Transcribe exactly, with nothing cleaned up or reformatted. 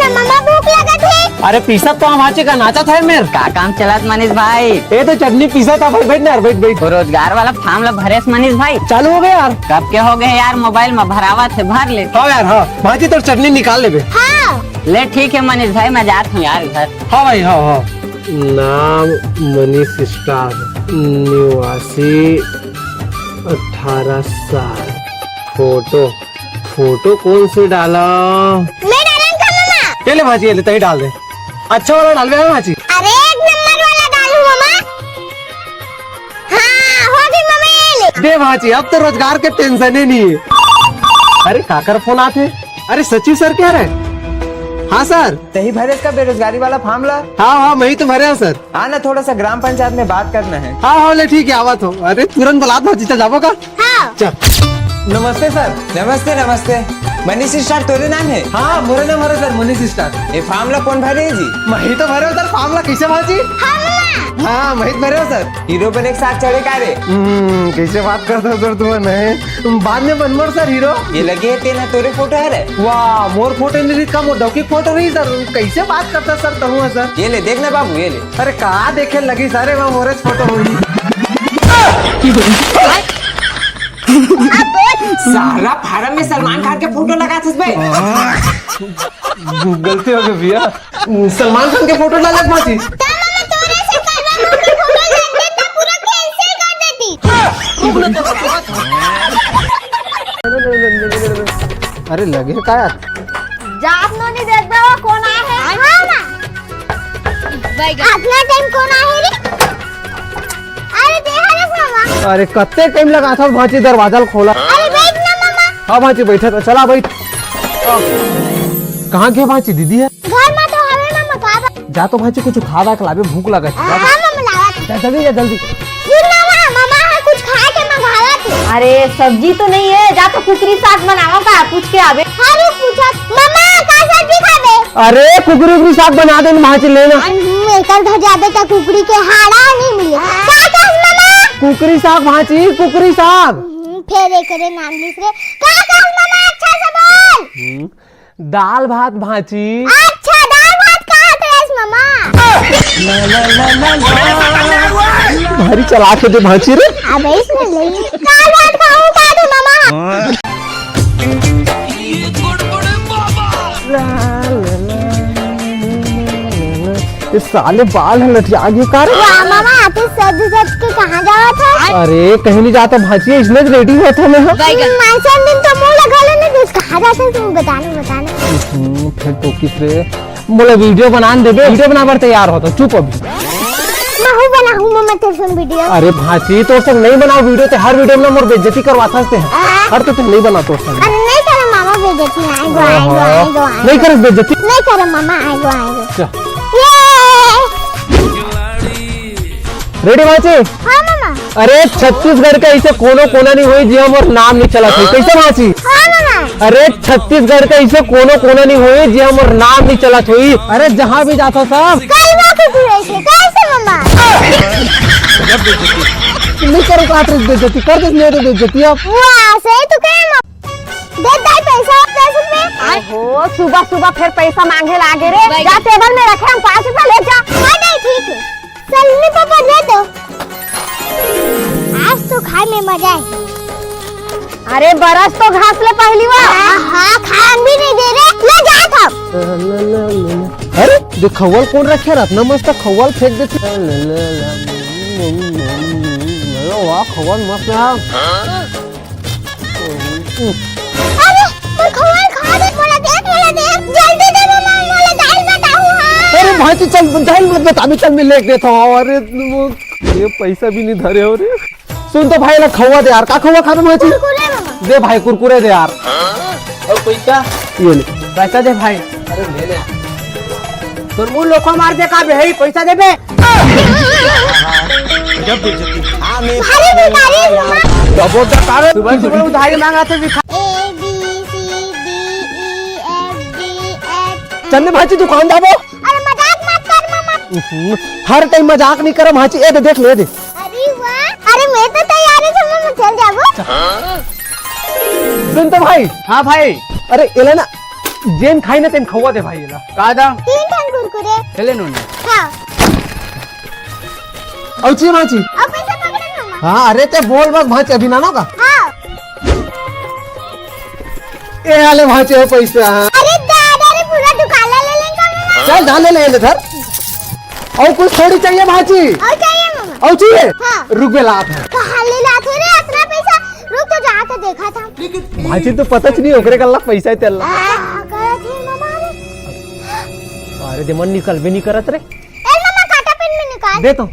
ममा, भूख लगत हे। अरे पीसत तो हम आचे का नाचत हे मेर। का काम चलत मनीष भाई? ए तो चटनी पीसत हे भाई, बैठ ना यार, बैठ, बैठ। वो रोजगार वाला form ला भरेस मनीष भाई? चालू हो गया यार। कब के हो गए यार, mobile में भरावत हे, भर ले। हाँ यार, हाँ, भांची तोर चटनी निकाल लेबे। हाँ। ले ठीक है मनीष भाई, मैं जात हूँ यार घर। हाँ भाई, हाँ, हाँ। नाम मनीष स्टार, निवासी अठारह साल। फोटो, फोटो कौन से डाला? मैं डालन का ममा। ये ले भांची, ये ले, तही डाल दे। अच्छा वाला डालबे, हाँ भांची? अरे एक नंबर वाला डालू ममा। हाँ, हो गई ममा, ये ले। दे भांची, अब तो रोजगार के tension ही नहीं है। अरे काकर फोन आते? अरे सचिव सर क्या रे? हाँ सर। तही भरे इसका बेरोजगारी वाला form ला? हाँ, हाँ, मैं ही तो भरे हूँ सर। हाँ ना, थोड़ा सा ग्राम पंचायत में बात करना है। हाँ, हाँ, ले ठीक है, आवत हो। अरे तुरंत बुलात भांची, चल जाबो का? हाँ। चल। नमस्ते सर। नमस्ते, नमस्ते। मनीष स्टार तोरे नाम है? हाँ, मोरे नाम हरे सर, मनीष स्टार। ये form ला कौन भरे जी? मैं ही तो भरे हूँ सर, form ला। कैसे भांची? हाँ, मैं ही भरे हूँ सर। हीरो बने के साथ चढ़े का रे? हम्म, कैसे बात करता हो सर तुम, नहीं? बाद में बनमोर सर हीरो। ये लगे है तेना तोरे फोटो है रे? वाह, मोर फोटो नहीं, का मोर डौकी फोटो नहीं सर, कैसे बात करता सर तुम सर? ये ले, देख ना बाबू, ये ले। अरे का देखे लगी सारे, वहाँ मोरेज फोटो होगी। साला फार्म में सलमान खान के फोटो लगा थस बे। गलती हो गई भैया, सलमान खान के फोटो डालत भांची। तब मैं तोरे से करवा के फोटो लग देता, पूरा cancel कर देती। अरे लगे का यार? जात नो नहीं देखबे वो कौन आए है? हाँ ना। अतना time कौन आए है रे? अरे दे हरे मामा। अरे कत्ते time लगा था भांची दरवाजा ल खोला। अरे बैठ ना मामा। हाँ भांची बैठा था, चला बैठ। कहाँ गया भांची दीदी है? घर में तो हवे मामा, का बा? जा तो भांची कुछ खा दा के लाबे, भूख लगा है। हाँ मामा, लावा था। जा जल्दी, जा जल्दी। सुन मामा, मामा है कुछ खाए के मंगावा तू। अरे सब्जी तो नहीं है, जा तो कुकरी साग बनावा का, पूछ के आबे। हाँ रुक पूछत। मामा का सब्जी खाबे? अरे कुकरी उकरी साग बना दे, भांची लेना। हम्म, एकर घर जाबे त कुकरी के हाड़ा नहीं मिले। का कहस मामा? कुकरी साग भांची, कुकरी साग। हम्म, फेर एकरे नाम लिस रे। का कहस मामा, अच्छा से बोल। हम्म, दाल भात भांची। अच्छा, दाल भात कहत रहेस मामा। भारी चलाक है दे भांची रे। अबे इसमें ले। दाल भात खाऊं का दे मामा? ये साले बाल ह लटिया गे का रे? वाह मामा, आते सज सज के कहाँ जावत है? अरे कहीं नहीं जाता भांची, इसने ready हुआ था मैं। हम्म, मानसन दिन तो मुंह लगा लेने दे, कहाँ जाते तुम बताने बताने। हम्म, फिर तो किस रे? मोला video बनान देबे, video बना बर तैयार हो तो चुप अभी। महू बनाहूँ मम्मा तोर संग video। अरे भांची, तोर संग नहीं बनाओ video, ते हर video में ना मोर बेइज्जती करवाथस ते। हाँ। हर तो ते नहीं बना तोर संग। अरे नहीं करे मामा बेइज्जती, आए गो, आए गो, आए गो, आए गो। नहीं करे बेइज्जती। नहीं करे मामा, आए गो, आए गो। चल। ये। Ready भांची? हाँ मामा। अरे छत्तीसगढ़ के ऐसे कोनो कोना नहीं होई जिहां मोर नाम नहीं चलत होई। कैसे भांची? हाँ मामा। अरे छत्तीसगढ़ के ऐसे कोनो कोना नहीं होई जिहां मोर नाम नहीं चलत होई। अरे जहाँ भी जाता सब। कलवा के पूरे से, कैसे मामा? नहीं करो का, आप बेइज्जती कर दे, नहीं दे बेइज्जती आप। वाह, सही तो कहे मामा। दे दाई पैसा, दस रुपए। ओहो, सुबह सुबह फिर पैसा मांगे लागे रे। जा table में रखे हम, पाँच रुपया ले जा। हाँ दाई, ठीक है। सलोनी पापा दे दो। आज तो खाए में मजा है। अरे बरस तो घास ले पहली बार। हाँ, हाँ, खान भी नहीं दे रहे। ले जा था। अरे, दे खवाल कौन रखे? रत्ना मस्त खवाल फेंक देती। वाह, खवाल मस्त है। अरे, मोर खवाल खा दे, मोला दे, मोला दे। जल्दी दे, मम्मा, मोला दाल बताऊ, हाँ। अरे भांची, चल, दाल मत बता, अभी चल, मैं लेके देता हूँ। अरे, वो, ये पैसा भी नहीं धरे हो रे। सुन तो भाई, ला खवा दे यार, का खवा खाबे भांची? कुरकुरे, मम्मा। दे भाई, कुरकुरे दे यार। और पैसा? ये ले। पैसा दे भाई। अरे ले ले। तोर मुंह लोखा मार दे का बे, हे, पैसा दे बे। गजब बेइज्जती। भारी भिखारी हूँ, हाँ। सुबह सुबह उधारी मांगा थे भिखारी। A B C D E F G H। चल ना भांची दुकान जाबो। अरे मजाक मत कर मामा। हम्म, हर टाइम मजाक नहीं करो भांची, ए दे देख ले दे। अरे वाह, अरे मैं तो तैयार हूँ, चल मामा चल जाबो। सुन तो भाई। हाँ भाई। अरे एला ना जेन खाई ना तेन खवा दे भाई ला। का दाम? तीन ठन कुरकुरे। चले नोनी। हाँ। अउ ची भांची? अउ पैसा पकड़े मामा। हाँ, अरे ते बोल बस भांची अभी ना का? हाँ। ए आले भांची हो पैसा। अरे दादा रे, पूरा दुकान ला ले लेंगे मामा। चल धान ले ले धर। अउ कुछ थोड़ी चाहिए भांची? अउ चाहिए मामा। अउ चाहिए? हाँ। रुक बे लात हे। कहाँ ले लात हे रे अतना पैसा? रुक तो जाके देखा था। भांची तो पता च नहीं ओकरे कल्ला पैसा हे तेला। का करत हे मामा रे? अरे दे मन निकल भी नहीं करत रे। ए मामा काटा पेन में निकाल। दे तो।